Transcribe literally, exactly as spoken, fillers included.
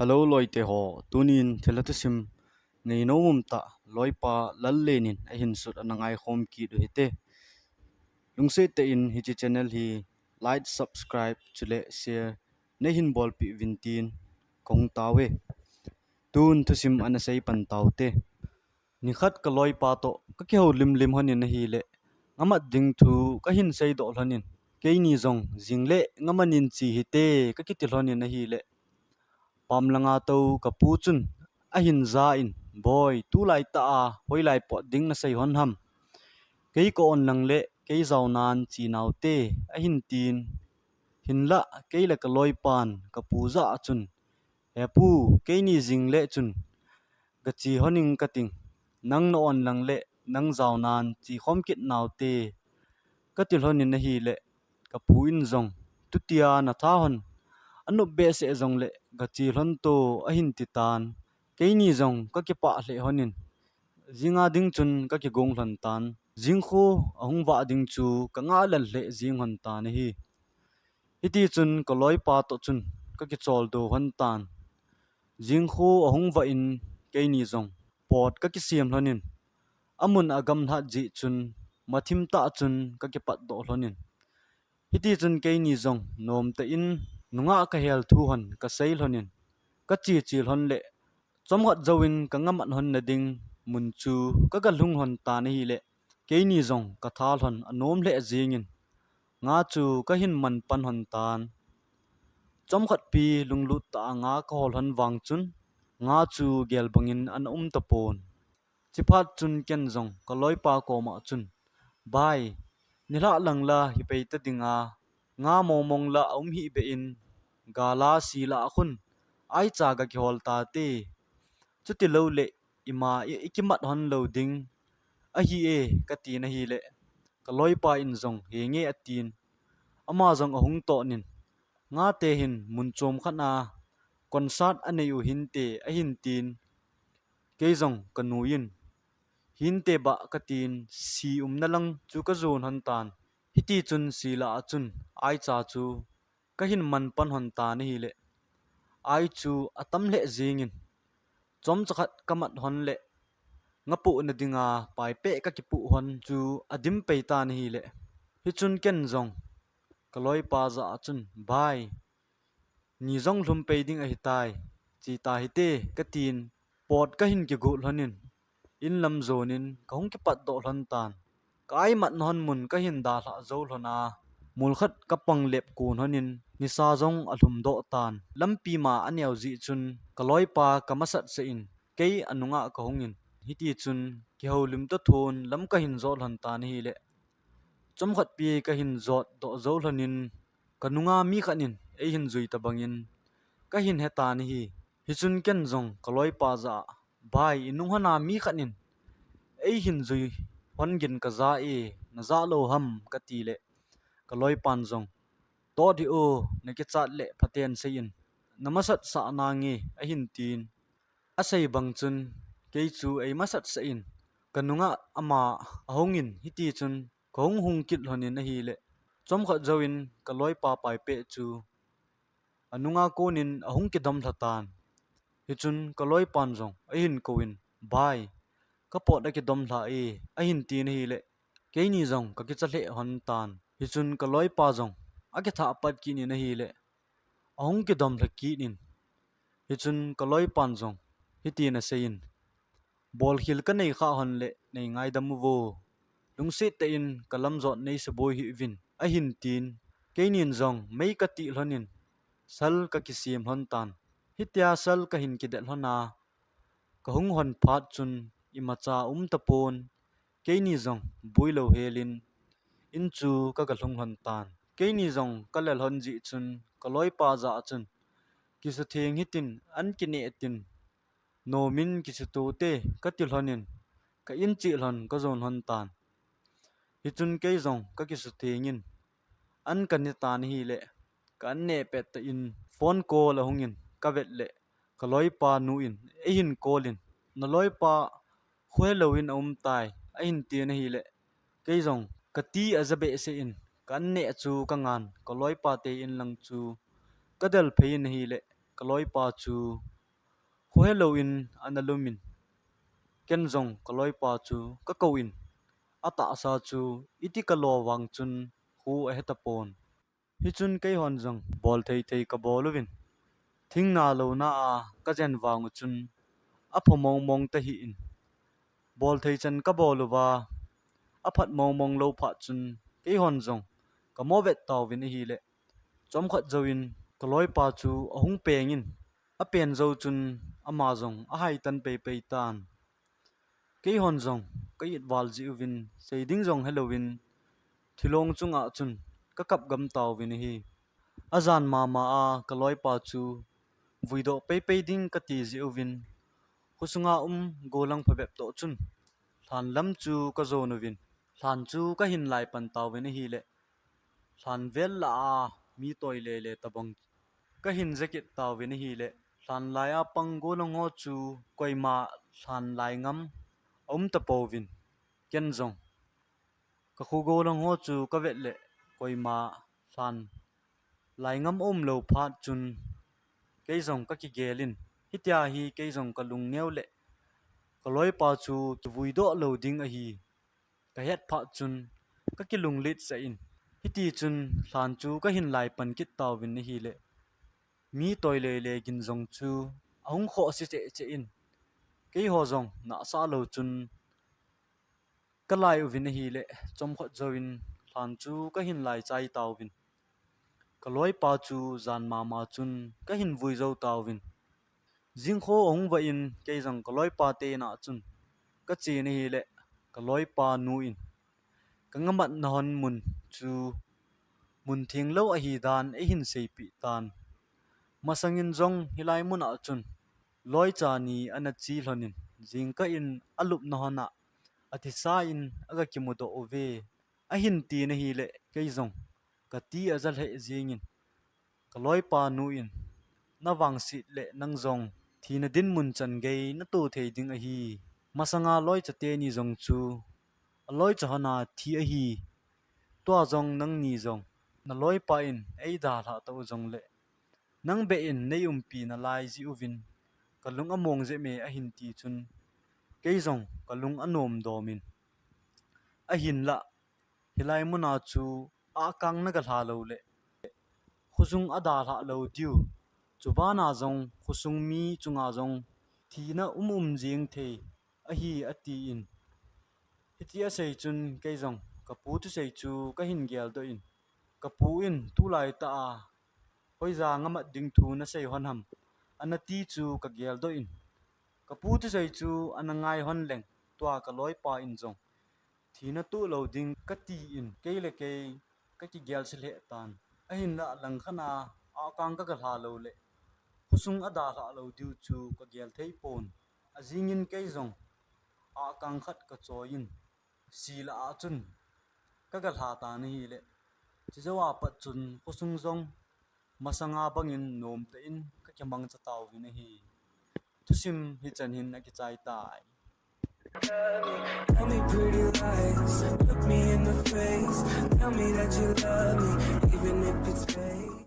Hello loite ho, tunin thilha thusim nei nom um tah loipa Lallen in ahin sut ana ngaikhom kit u hite. Lungset tah in hiche channel hi like, subscribe chule share neihin bolpeh uvin tin kahung tao e. Tun thusim ana sei pan taute. Nikhat ka loipa toh ka kihoulim lim lhonin ahile, ngamat ding thu kahin seidoh lhonin, keini jong jing le ngaman in che hite kakiti lhonin ahile, pam langa tou ka pu chun ahin ja in, "Boi, tulai tah a hoilai pot ding nasei lhon ham? Kei ka on lang le kei jaonan che naute," ahin tin. Hinlah kei le ka loipan ka pu jah a chun, "He pu, keini jing le chun gache lhoning kating, nang na on lang le nang jaonan che khom kit naute," kati lhonin ahile, ka pu in jong, "Tutia natha lhon anop behseh jongle gache lhon to," ahin titan. Keini jong ka kipah lheh lhonin, jinga ding chun ka kigong lhon tan. Jingkho ahung vah ding chu ka ngah lel lheh jing lhon tan ahi. Hiti chun ka loipa toh chun ka kicholdo lhon tan. Jingkho ahung vah in keini jong pot ka kisem lhonin, amun agamlhat jeh chun mathim tah chun ka kipatdoh lhonin, hiti chun keini jong nomtah in nungah ka hel thu lhon ka sei lhonin, ka che che lhon le chomkhat jouvin ka ngamat lhon nading mun chu ka galhung lhon tan ahile, keini jong ka tha lhon anom lheh jengin, nga chu kahin man pan lhon tan. Chomkhat pi lunglut tah a nga ka hol lhon vang chun, nga chu gel bangin ana um tapon. Chuphat chun ken jong ka loipa koma chun, "Bai, nilhah lang la hi pei ta dinga, nga mongmong la aum hih beh in, gala sila a khun aicha ga kihol tate. Chuti lou le ima i, i kimat lhon lou ding ahi e," katin ahile, ka loipa in jong, "Henge," atin. Ama jong ahung tonin, "Nga te hin mun chom khat a concert anei u hinte," ahin tin. Kei jong ka nuiyin, "Hinte bah," katin, si umna lang chu ka jon lhon tan. Hiti chun sila a chun aicha chu kahin man pan lhon tan ahile, ai chu atam lheh jengin, chomcha khat ka mat lhon le nga pohna dinga paipeh ka kipoh lhon chu adim pei tan ahile, hichun ken jong ka loipa jah a chun, "Bai, ni jong lhum pei ding ahitai, che ta hite," katin, pot kahin kigot lhonin, in lam jonin kahung kipatdoh lhon tan. Ka aimatna lhon mun kahin dalhah jou lhon a, mol khat ka pang lep kon lhonin, nisa jong alhum doh tan. Lampi ma aneo jeh chun ka loipa ka masat sah in, kei anunga kahungin, hiti chun kihoulim toh thon lam kahin jot lhon tan ahile, chomkhat pi kahin jot doh jou lhonin, ka nunga mi khat in eihin jui tabangin kahin he tan ahi. Hichun ken jong ka loipa jah a, "Bai, i nung lhona mi khat in eihin jui lhon gin ka ja e, na ja lou ham?" kati le, ka loipan jong, "Tot hih o, na kichat le phaten sei in, na masat sah nange," ahin tin. Asei bang chun, kei chu ei masat sah in, ka nunga ama ahungin, hiti chun ka hung hung kit lhonin ahile, chomkhat jouvin ka loipa paipeh chu anunga konin ahung kidom lha tan. Hichun ka loipan jong ahin kouvin, "Bai, ka pot akidom lha e," ahin tin ahile, keini jong ka kicha lheh lhon tan. Hichun ka loipa jong akithah pat kit in ahile, ahung kidom lha kit in, hichun ka loipan jong hitin aseiyin, "Bolkhel ka nei khah lhon le nei ngaidam uvo. Lungset tah in ka lamjot nei suboi hih uvin," ahin tin. Keinin jong mei ka tih lhonin, sal ka kisem lhon tan. Hitia sal kahin kidet lhon a, ka hung lhon phat chun imacha um tapon, keini jong boi lou helin in chu ka galhung lhon tan. Keini jong ka le lhon jeh chun ka loipa jah a chun, "Kisutheng hitin an kineh tin, nomin kisuto te," kati lhonin, ka in cheh lhon ka jon lhon tan. Hichun kei jong ka kisuthengin, an ka ne tan ahile, ka an neh pet tah in phone call ahungin ka vet le, ka loipa nu in eihin call in, "Na loipa khohe louvin aum tai," ahin tin ahile, kei jong ka ti aja behseh in, ka an neh chu ka ngan, ka loipa te in lang chu ka del phei in ahile, ka loipa chu Khohelou in ana lum in, ken jong kaloipa chu kakou in, atahsa chu iti kalo vang chun khu ahetapon. Hichun keihon jong bolthei thei kabol uvin, thingna louna a kajen vang u chun apha mongmong tahih in, bolthei chan kabol uva, aphat mongmong lou phat chun keihon jong kamo vet tauvin ahile, chomkhat jouvin kaloipa chu ahung peng in, apen jou chun ama jong ahaitan peipei tan. Keihon jong ka-it val jeh uvin, sei ding jong helouvin, thilong chunga chun kakap gam tauvin ahi. Ajan mama a kaloipa chu vuidoh peipei ding kati jeh uvin, khosunga um gollhang phabep toh chun lhan lam chu kajon uvin, lhan chu kahin lai pan tauvin ahile, lhan vel lah a mi toi lele tobang kahin jakit tauvin ahile, lhan lai a pang gollhang ho chu koima lhan lai ngam aum tapouvin, ken jong kakho gollhang ho chu kavet le koima lhan lai ngam aumlou phat chun kei jong kakigel in, hitia hi kei jong kalungneo le kaloipa chu kivuidoh lou ding ahi kahet phat chun kakilunglet sah in, hitichun lhan chu kahin lai pan kit tauvin ahile, mi toi lele gin jong chu ahung khohse cheh cheh in, keiho jong nahsah lou chun kalai uvin ahile, chomkhat jouvin lhan chu kahin lai chai tauvin, kaloipa chu jan mama chun kahin vui jou tauvin, jingkho ahung vah in kei jong kaloipa te in'a chun kachen ahile, kaloipa nu in kangamatna hon mun chu mun thenglou ahidan eihin seipeh tan. Masangin jong hilai mun'a chun loicha ni ana che lhon in, jingkah in alupna hon a athisa in aga kimudoh uve, ahin tin ahile, kei jong kati aja lheh jengin, kaloipa nu in, navangset le nang jong thina dinmun chan gei nato thei ding ahi. Masanga loicha teni jong chu aloicha hon a thi ahi. Tua jong nangni jong naloipa in eidalhah tau jongle, nang beh in neiumpi nalai jeh uvin kalung among jep e ahin ti chun, kei jong kalung anom domin, ahinlah hilai mun'a chu ahkang nagalha lou le, khosung adalhah lou diu, chubana jong khosung mi chunga jong thina um um jeng thei ahi, atin. Hiti asei chun kei jong kapu thusei chu kahin geldoh in, kapu in tulaitah a hoija ngamat ding thu nasei hon ham, ana ti chu kageldoh in, kapu thusei chu ana ngai hon leng, tua kaloipa in jong thina toh lou ding katin, kei le kei kakigelse lheh tan. Ahinlah langkhat a ahkang kagalha lou le, khosung adalhah lou diu chu kagel thei pon. Ajingin kei jong ahkang khat kachoi in, sila a chun kagalha tan ahile, chujou a pat chun khosung jong masanga bangin nomtah in kakimangcha tauvin ahi. Thusim hichan hin akichai tai. Tell me pretty lies, look me in the face. Tell me that you love me, even if it's fake.